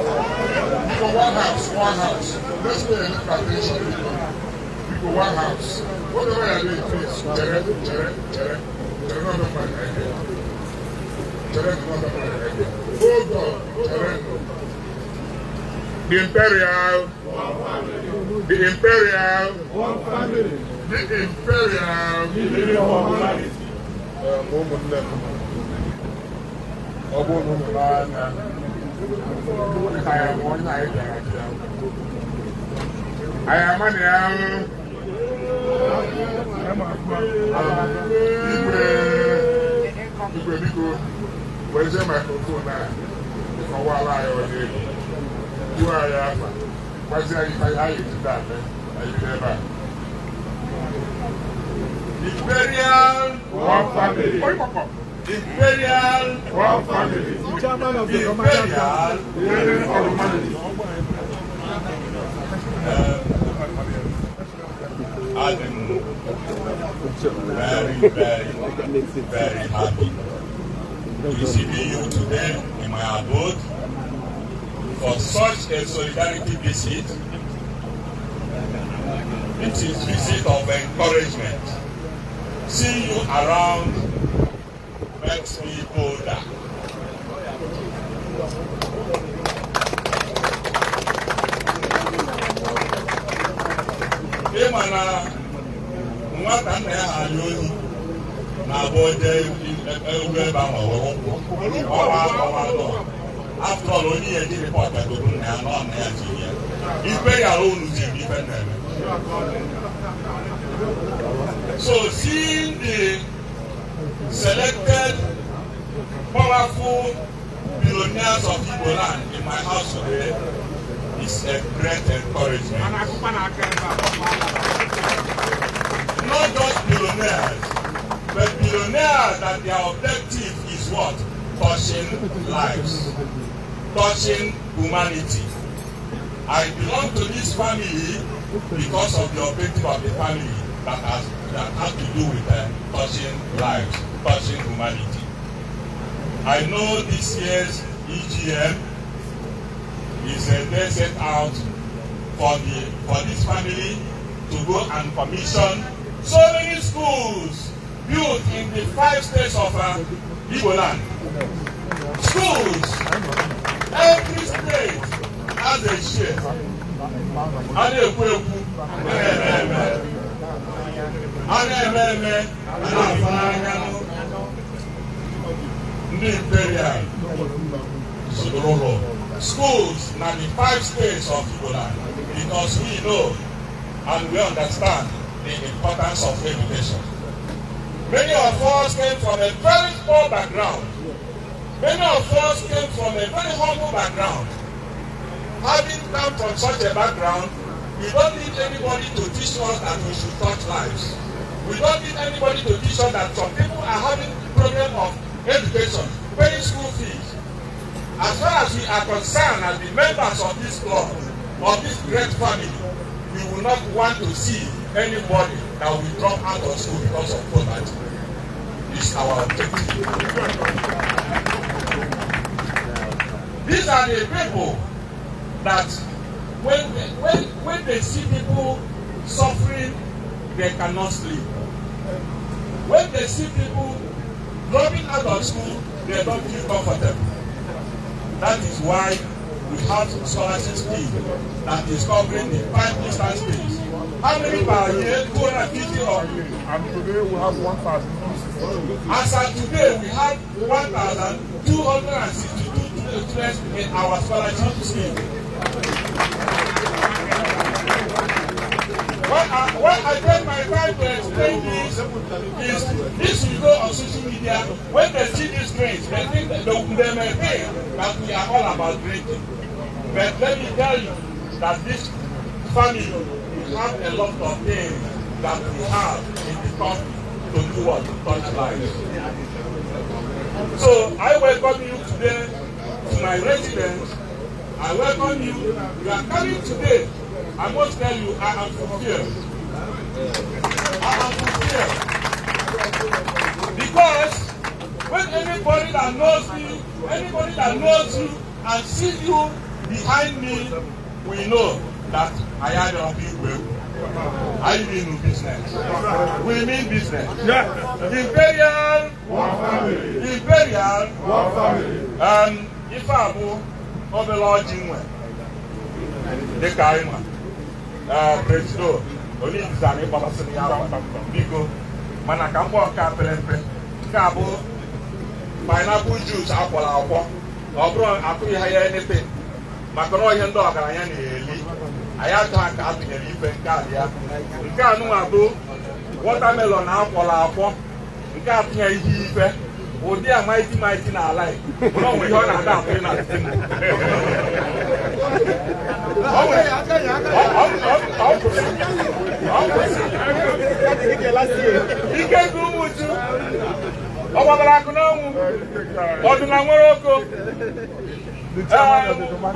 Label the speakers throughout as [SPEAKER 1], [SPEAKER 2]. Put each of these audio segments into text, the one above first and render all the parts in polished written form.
[SPEAKER 1] One house, one house. Let's go and look at this. We go one house. Whatever you are doing, please. Jere, jere, jere. Jere, not my idea. Jere, not my idea. Hold on, jere. The Imperial. The Imperial.
[SPEAKER 2] One family.
[SPEAKER 1] The Imperial. Ụmụnne m, ọ bụrụ na unu n'anya anyị ama onye anyị gara abịa, anyị ama na ya igwe igwe. Biko, werezie microphone a kọwara anyị ọdị ego, kwuo anyị afa, gwazie anyị ife anyị ejide ame anyị bido ebe a.
[SPEAKER 3] Imperial.
[SPEAKER 1] One family.
[SPEAKER 3] Imperial.
[SPEAKER 1] One family.
[SPEAKER 2] Chairman of the Romanian
[SPEAKER 3] Imperial.
[SPEAKER 1] Leading for humanity.
[SPEAKER 3] I'm very, very, very happy receiving you today in my abode for such a solidarity visit. It is visit of encouragement. Seeing you around makes me bolder. Ịma na nwata nna ya ghara ohi na-abụ oje elu ebe ahụ were ụkwụ ọwa ọwa atọ. After all, onye ya eji report agogo nna ya na ọ nna ya jiri ya ife yara unu ziri ife na-eme. So seeing the selected powerful billionaires of Igbo land in my house today is a great encouragement. Not just billionaires, but billionaires that their objective is what? Touching lives, touching humanity. I belong to this family because of the objective of the family that has to do with touching lives, touching humanity. I know this year's EGM is a day set out for this family to go and commission so many schools built in the five states of Igbo land. Schools, every state has a share. A na-ekwu ekwu, a na-eme eme. A na-eme eme, a na-afụ n'anya. Ndị Imperial sodoro schools na the five states of Igbo land because we know and we understand the importance of education. Many of us came from a very poor background. Many of us came from a very humble background. Having come from such a background, we don't need anybody to teach us that we should touch lives. We don't need anybody to teach us that some people are having problem of education, paying school fees. As far as we are concerned, as the members of this club, of this great family, we will not want to see anybody that will drop out of school because of poverty. This is our objective. These are the people that when they see people suffering, they cannot sleep. When they see people dropping out of school, they don't feel comfortable. That is why we have scholarship scheme that is covering the five eastern states. How many per year? 250 or
[SPEAKER 1] And today we have 1,262.
[SPEAKER 3] As at today, we have 1,262 students in our scholarship scheme. Why I take my time to explain this is this will go on social media. When they see these drinks, they think that they may think that we are all about drinking. But let me tell you that this family, we have a lot of things that we have in the company to do what? To touch lives. So I welcome you today to my residence. I welcome you. You are coming today. I must tell you, I am fulfilled. I am fulfilled. Because when anybody that knows me, anybody that knows you and sees you behind me, we know that I am a big way. I mean business. We mean business.
[SPEAKER 1] Yeah.
[SPEAKER 3] Imperial.
[SPEAKER 1] One family.
[SPEAKER 3] Imperial.
[SPEAKER 1] One family.
[SPEAKER 3] Ife a bụ obere ọjị nwe dịka anyị nwa presido onyeizana ịgbabasịrị ya akwa biko, mana ka mkpọ nke a pere mpe, nke a bụ pineapple juice akwọrọ akwọ, ọ bụrụ atụghị ha ya anything, maka na ihe ndị ọgaranya na-eli anyị achọghị ka atụnyere ife. Nke a dị ya, nke a nụnwa bụ watermelon akwọrọ akwọ, nke a tụnye ihe ife ụdị a mighty mighty na ala ọ nwere ihe ọ na-ada atụ na ọ nwere ọ kwụsị ọ kwụsị ike nke ụmụchu ọ gbabara akụ n'ọnwụ ọdụna nwere oko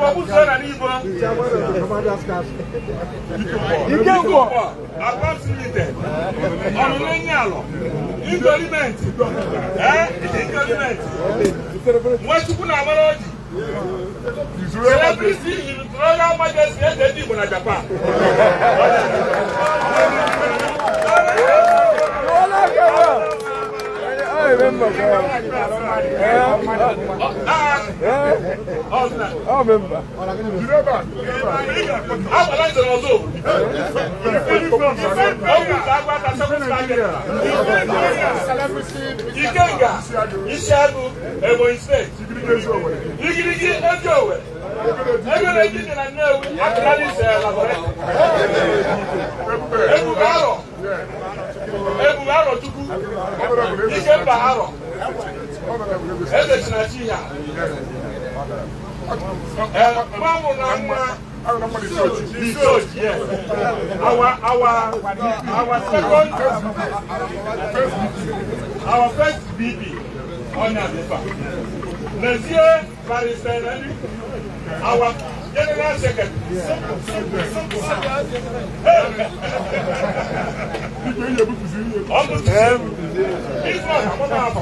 [SPEAKER 3] obuso na n'Igbo ike ngwọ Advance Limited ọnụ n'enyi alọ indolimenti indolimenti Nwachukwu na amara ọjị celebrity in Royal Majesty Eze ndị Igbo na Japan.
[SPEAKER 2] I remember. I remember.
[SPEAKER 3] Ikenga, Isiagu, Ebonyi State, Igirigi, Ejowe, Egere Jiji na Nnewi, Akaralis Laboratory, Ebube Arọ, Ebube Arọ Chukwu, Ikemba Arọ, Eze Chinachi ha, Mmanwụ na nwa. Research, yes. Our second, our first BB on Abifa. Nezie Barrister, our general secretary. This one, I'm not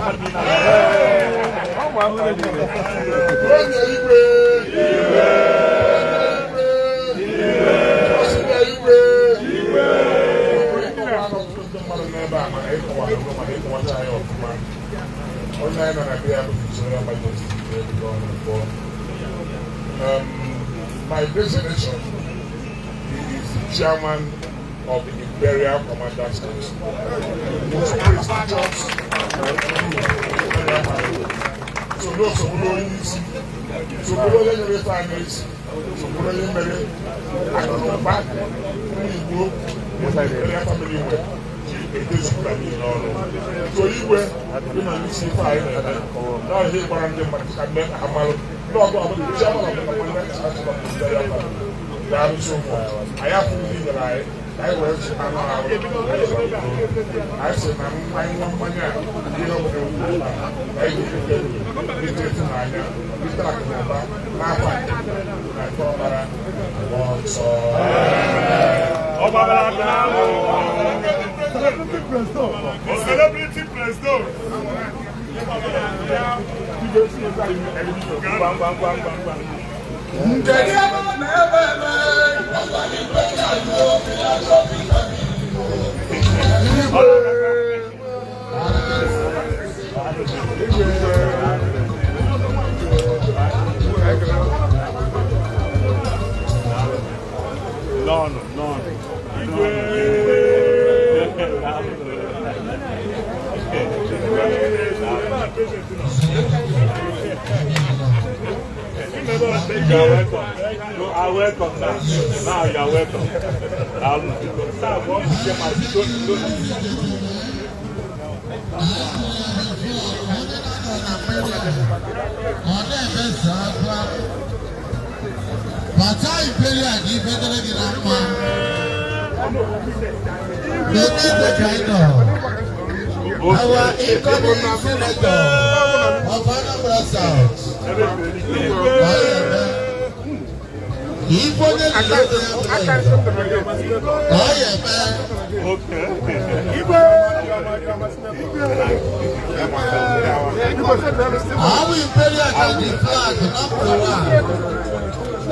[SPEAKER 1] My designation is the chairman of the Imperial Commanders Council. Most prestigious so no so so so Edozipụta niile ọrụ. So igwe dị na isi ife anyị na-eme na ihe gbara ndị mmadụ ka mee ka ha malụ ndị ọgụ ọbụla chairman of the Permanent Council of Imperial Family. Daalụ so much. Anyị afụghị ihe nyere anyị ka anyị wee zụta anụ ahụ. Anyị sị na mmanya nwa mmanya a, ihe ọbụla ekwu na anyị ga-ebute uru, ịhụnanya, rite akụ na ụba n'afọ a na nke ọbara mmụọ nsọ.
[SPEAKER 3] Ọgbabara n'anwụ. Celebrity president. Ngwa ngwa ngwa ngwa ngwa.
[SPEAKER 1] Kedu ebe ọ na-ebe ebe?
[SPEAKER 3] Nọnụ nọnụ. Igwe. You are welcome. You are welcome now. Now you are welcome. Sir, one don't.
[SPEAKER 4] Ọ na-emesa akwa bata Imperial ka ife dịrị gị na mma. N'ebe igwe ka anyị nọ. Our incoming senator of Anambra South. Ọ ya-eme. Ife onye lile eze ya bụ ọ ya-eme.
[SPEAKER 3] Okay.
[SPEAKER 4] Our Imperial ka dị flag number one.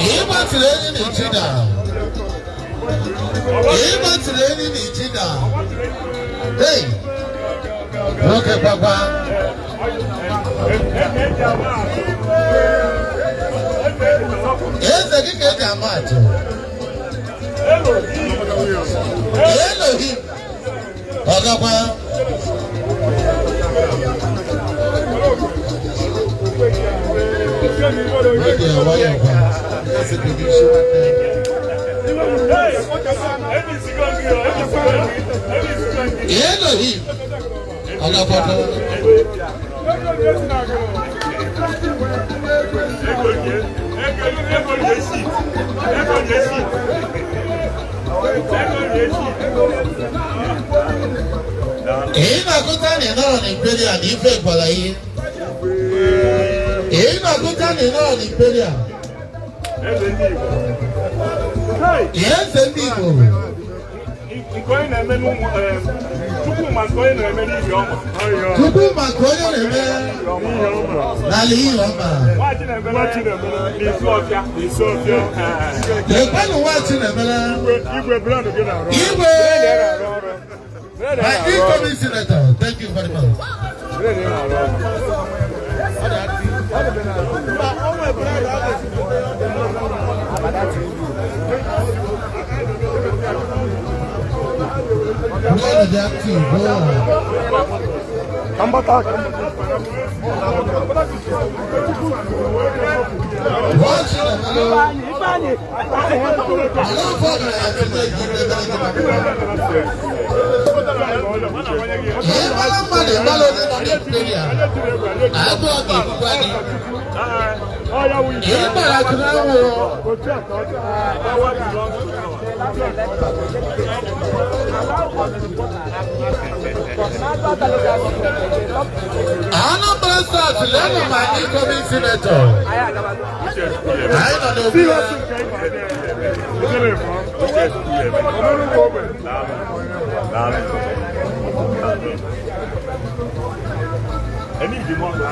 [SPEAKER 4] Ịgbatịrị enyi na ichida. Ịgbatịrị enyi na ichida. Hey! Nwoke kwakwa. Eze gị ka eji ama atụ. Elohim. Ọgakwa. Oge nwayọọ kwa. Eze gị n'isi nwanne. Elohim. Ọgakwa. Ị na-agụta na ị nọrọ n'Imperial na ife gwara ihe. Ị na-agụta na ị nọrọ n'Imperial. Eze ndị Igbo.
[SPEAKER 3] Nke onye na-eme n'ụmụ Chukwuma, nke onye na-eme n'ihi ọma.
[SPEAKER 4] Chukwuma nke onye na-eme n'ala ihe ọma.
[SPEAKER 3] Nwachi na-emere n'izu ọfịa. N'izu ọfịa.
[SPEAKER 4] Lekwanụ nwachi na-emere.
[SPEAKER 3] Igwe brand gị na-arụ.
[SPEAKER 4] Igwe. My incoming senator, thank you very much. Brand dị active. Oh. Nwachi na-emere. Ala afọ gara ya tupu eji ebe gị. Ịmara mmadụ ịgbala onye nọ n'Imperial. Agụụ ga-egbukwa gị. Ịgbara akụ n'anwụ. Anambra South, leenụ ma incoming senator. Anyị nọ n'obi ya.
[SPEAKER 3] Ẹni ìdìbò ọ̀la.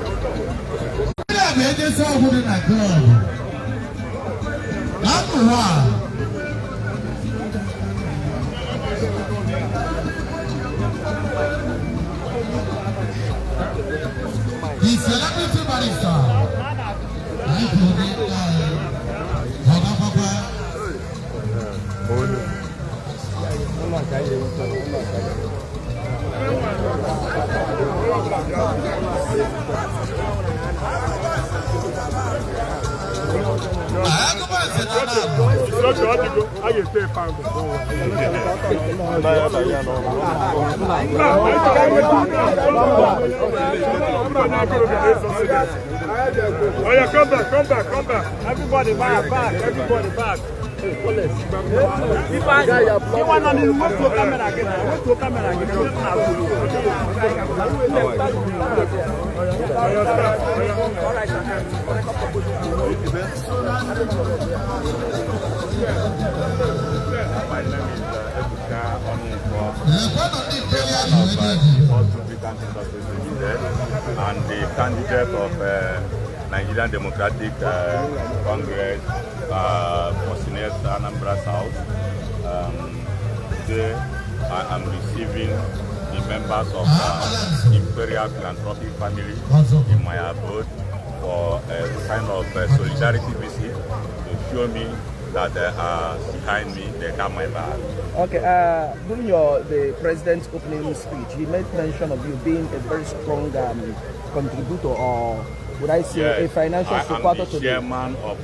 [SPEAKER 4] Ndị a bụ ejesi ọgwụ dị na club. One. The celebrity barrister. Anyị kwuru gị ọga papa. Agụba nze na na.
[SPEAKER 1] A ga-ete pound. Oh yeah, come back, come back, come back.
[SPEAKER 2] Everybody back, back, everybody back. You want to wait to camera again? Wait to camera again.
[SPEAKER 3] My name is Ebuka Onunkwo,
[SPEAKER 4] Lekwanụ ndị Imperial ji wee dị ebube.
[SPEAKER 3] First Lubricant Industries Limited, and the candidate of Nigerian Democratic Congress for Senate Anambra South. Today, I am receiving the members of Imperial Philanthropic Family in my abode for a kind of solidarity visit to show me that they are behind me, they got my back.
[SPEAKER 2] Okay, during the president's opening speech, he made mention of you being a very strong contributor, or would I say
[SPEAKER 3] Yes,
[SPEAKER 2] a financial
[SPEAKER 3] I
[SPEAKER 2] supporter
[SPEAKER 3] am the
[SPEAKER 2] to the
[SPEAKER 3] chairman of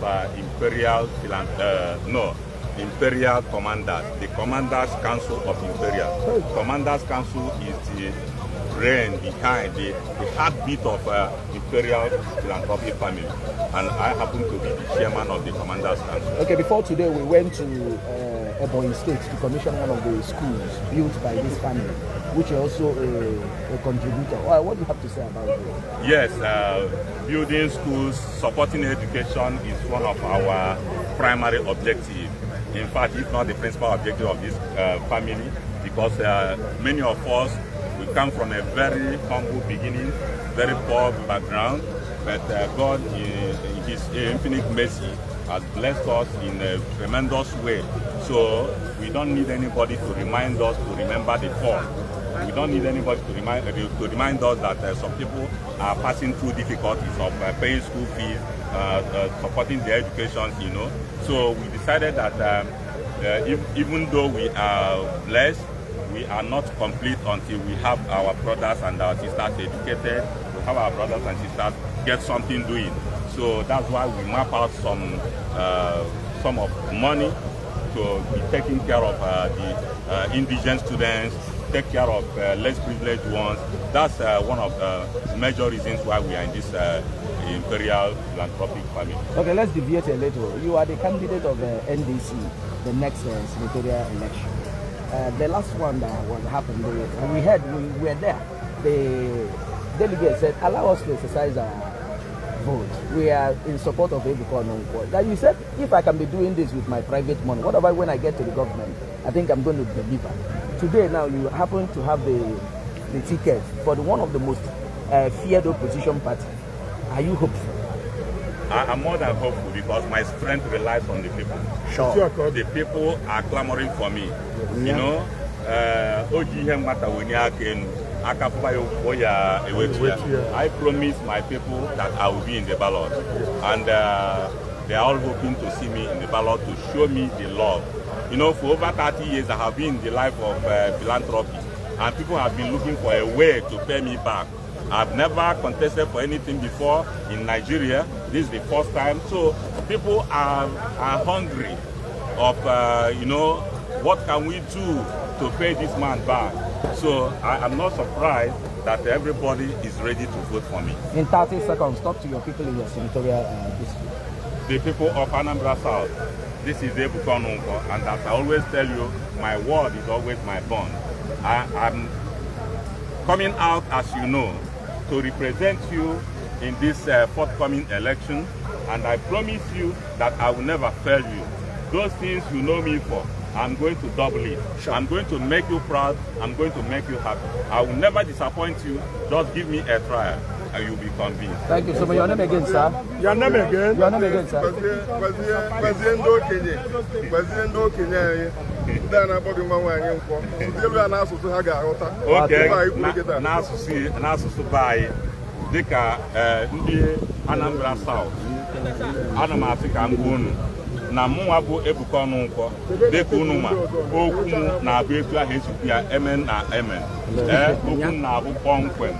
[SPEAKER 3] Imperial Commanders, the Commanders Council of Imperial. Commanders Council is the brain behind the heartbeat of Imperial Philanthropy Family, and I happen to be the chairman of the Commanders Council.
[SPEAKER 2] Okay, before today, we went to Ebonyi State to commission one of the schools built by this family, which is also a contributor. Well, what do you have to say about it?
[SPEAKER 3] Yes, building schools, supporting education is one of our primary objectives. In fact, if not the principal objective of this family, because many of us, we come from a very humble beginning, very poor background, but God, in His infinite mercy, has blessed us in a tremendous way. So we don't need anybody to remind us to remember the poor. We don't need anybody to remind us that some people are passing through difficulties of paying school fees, supporting their education, you know. So we decided that even though we are blessed, we are not complete until we have our brothers and our sisters educated, we have our brothers and sisters get something doing. So that's why we map out some sum of money to be taking care of the indigent students, take care of less privileged ones. That's one of the major reasons why we are in this Imperial Philanthropic Family.
[SPEAKER 2] Okay, let's deviate a little. You are the candidate of NDC, the next senatorial election. The last one that was happened, we heard, we were there. The delegate said, allow us to exercise our vote. We are in support of Ebuka Onunkwo. Now you said, if I can be doing this with my private money, what about when I get to the government? I think I'm going to deliver. Today now, you happen to have the ticket for the one of the most feared opposition party. Are you hopeful?
[SPEAKER 3] I am more than hopeful because my strength relies on the people.
[SPEAKER 2] Sure.
[SPEAKER 3] The people are clamoring for me. You know, I promise my people that I will be in the ballot. And they are all hoping to see me in the ballot to show me the love. You know, for over 30 years, I have been in the life of philanthropy, and people have been looking for a way to pay me back. I've never contested for anything before in Nigeria. This is the first time. So people are hungry of, you know, what can we do to pay this man back? So I am not surprised that everybody is ready to vote for me.
[SPEAKER 2] In 30 seconds, talk to your people in your senatorial district.
[SPEAKER 3] The people of Anambra South, this is Ebuka Onunkwo, and as I always tell you, my word is always my bond. I'm coming out, as you know, to represent you in this forthcoming election, and I promise you that I will never fail you. Those things you know me for, I'm going to double it. Sure. I'm going to make you proud. I'm going to make you happy. I will never disappoint you. Just give me a trial. And you'll be convinced.
[SPEAKER 2] Thank you so much. Your name again, sir?
[SPEAKER 1] Your name again?
[SPEAKER 2] Your name again, sir?
[SPEAKER 1] Gwazie ndị okenye, gwazie ndị okenye anyị ndị a na-akpọ gị nwa nwaanyị nkwọ elu ya n'asụsụ ha ga-aghọta.
[SPEAKER 3] Okay,
[SPEAKER 1] Ife anyị kwuru kịta.
[SPEAKER 3] N'asụsụ be anyị, dịka ndị Anambra South, ana m asị ka m gwa unu na mụnwa bụ Ebuka Ọnụnkwọ, dịka unu ma, okwu m na-abụ etu ahụ esikwu ya, amen na amen. Ee, okwu m na-abụ kpọmkwem.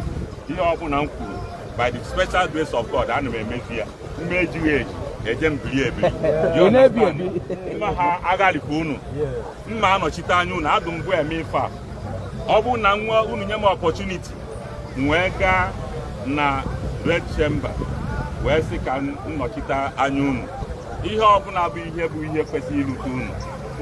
[SPEAKER 3] Ihe ọbụla m kwuru, by the special grace of God, ana m emezu ya. Mgbe ejighị eji eje m biri ebiri. You
[SPEAKER 2] Ị na-ebi
[SPEAKER 3] understand?
[SPEAKER 2] ebi.
[SPEAKER 3] Mma ha agharịkwa unu, mma anọchite anya unu, adụ mbụ eme ife a. Ọ bụrụ na nwa unu nye m opportunity, m wee gaa na red chamber wee sị ka m nnọchite anya unu, ihe ọbụla bụ ihe bụ ihe kwesịrị irute unu,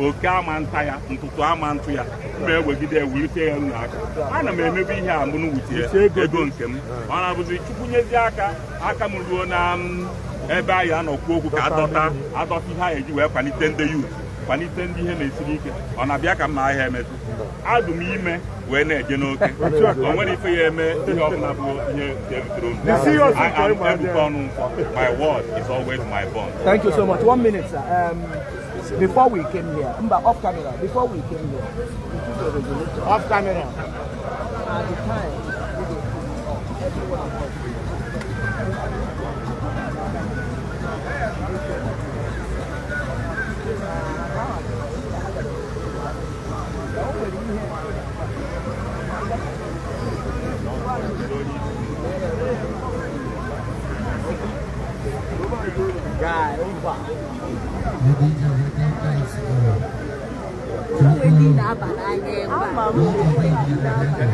[SPEAKER 3] oke ama nta ya, ntụtụ ama ntụ ya, mma ewegide ewulite ya unu aka. Ana m emebu ihe a mụ wutie ego nke m. Ọ na-abụzi Chukwu nyezie aka, aka m ruo na m ebe anyị anọkwu okwu ka adọta adọta ihe anyị eji wee kwalite ndị youth, kwalite ndị ihe na-esiri ike. Ọ na-abịa ka mma ahịa emetụ adụ m ime wee na-eje n'oke. O nwere ife ya eme ihe ọbụla bụ ihe ga-erutere unu. I am Ebuka Ọnụnkwọ. My word is always my bond.
[SPEAKER 2] Thank you so much. One minute, sir. Before we came here, Mba, off camera, before we came here, we took a resolution.
[SPEAKER 5] Off camera.
[SPEAKER 2] At the time, we were putting up, every one of us. Guy, over.
[SPEAKER 6] Onwe ndị na-aba n'anya ebe a.